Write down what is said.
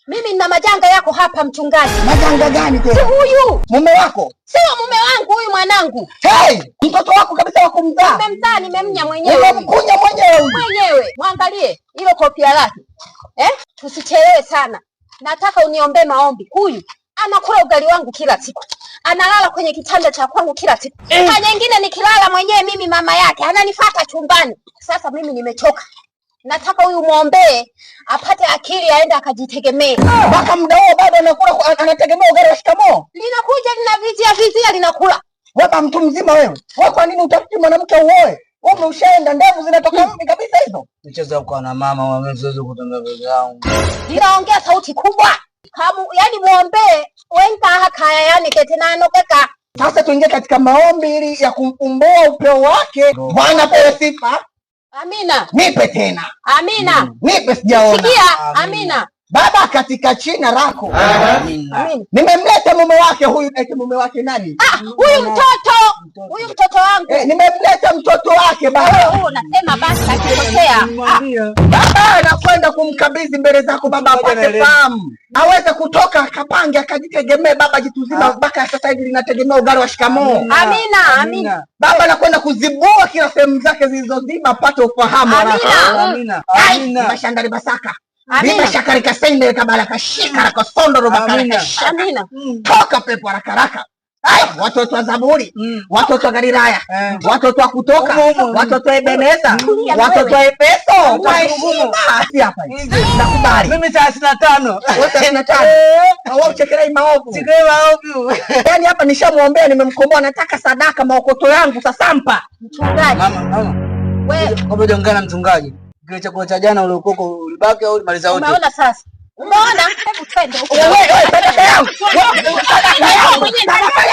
Mimi nina majanga yako hapa mchungaji. Majanga gani Si tena? huyu. Mume wako? Sio mume wangu huyu, mwanangu. Hey, mtoto wako kabisa wa kumzaa. Nimemzaa, nimemnya mwenyewe. Umemkunya mwenyewe huyu. Mwenyewe. Mwangalie hilo kofia lake. Eh? Tusichelewe sana. Nataka uniombee maombi. Huyu anakula ugali wangu kila siku. Analala kwenye kitanda cha kwangu kila siku. Saa nyingine nikilala mwenyewe mimi mama yake ananifuata chumbani. Sasa mimi nimechoka. Nataka huyu muombee apate akili aende akajitegemee. Mpaka muda huo bado anakula, anategemea ugali wa shikamoo. Linakuja linavizia vizia linakula. Wewe mtu mzima wewe. Wewe kwa nini utafuti mwanamke uoe? Wewe ushaenda, ndevu zinatoka mvi kabisa hizo. Michezo ya kuwa na mama wa mimi siwezi kutenda peke yangu. Linaongea sauti kubwa. Kamu, yani muombee wenga hakaya yani ketenanokeka. Sasa tuingie katika maombi ili ya kumkomboa upeo wake. Bwana pewe sifa. Amina. Nipe tena. Amina. Nipe, sijaona. Sikia, amina. Baba, katika jina lako Amina. Amina. nimemleta mume wake huyu. Eti mume wake nani? Ah, huyu mtoto, huyu mtoto wangu. Eh, nimemleta mtoto wake baba. Wewe huo unasema basi akikosea. Ah, Baba anakwenda kumkabidhi mbele zako baba, apate fahamu, aweze kutoka akapange akajitegemee baba, jituzima mpaka sasa hivi linategemea ugali wa shikamoo. Amina, amina. Baba anakwenda kuzibua kila sehemu zake zilizoziba, apate ufahamu haraka. Amina. Amina. Ai, Amina. bashandari basaka Amina. bibashakari kasende kabala kashika rakosondoro bakara Amina. kashaka. Amina. Toka pepo haraka haraka. Ai, watoto wa Zaburi, watoto wa Galilaya, watoto wa Kutoka, watoto wa Ebeneza, Tulia watoto wa Efeso, kwa Ngumu. heshima. Si hapa hivi. Nakubali. Mimi 35. Wewe 35. Wewe uchekelei maovu. Sikai maovu. Yaani hapa nishamwombea, nimemkomboa, nataka sadaka maokoto yangu sasa mpa. Mchungaji. Mama, mama. Wewe Kabla hujaongea na mchungaji, kile chakula cha jana uliokuwa ulibaki au ulimaliza wote? Umeona sasa? Umeona? Hebu twende huko. Wewe, wewe, sadaka yangu. Wewe, sadaka yangu. Sadaka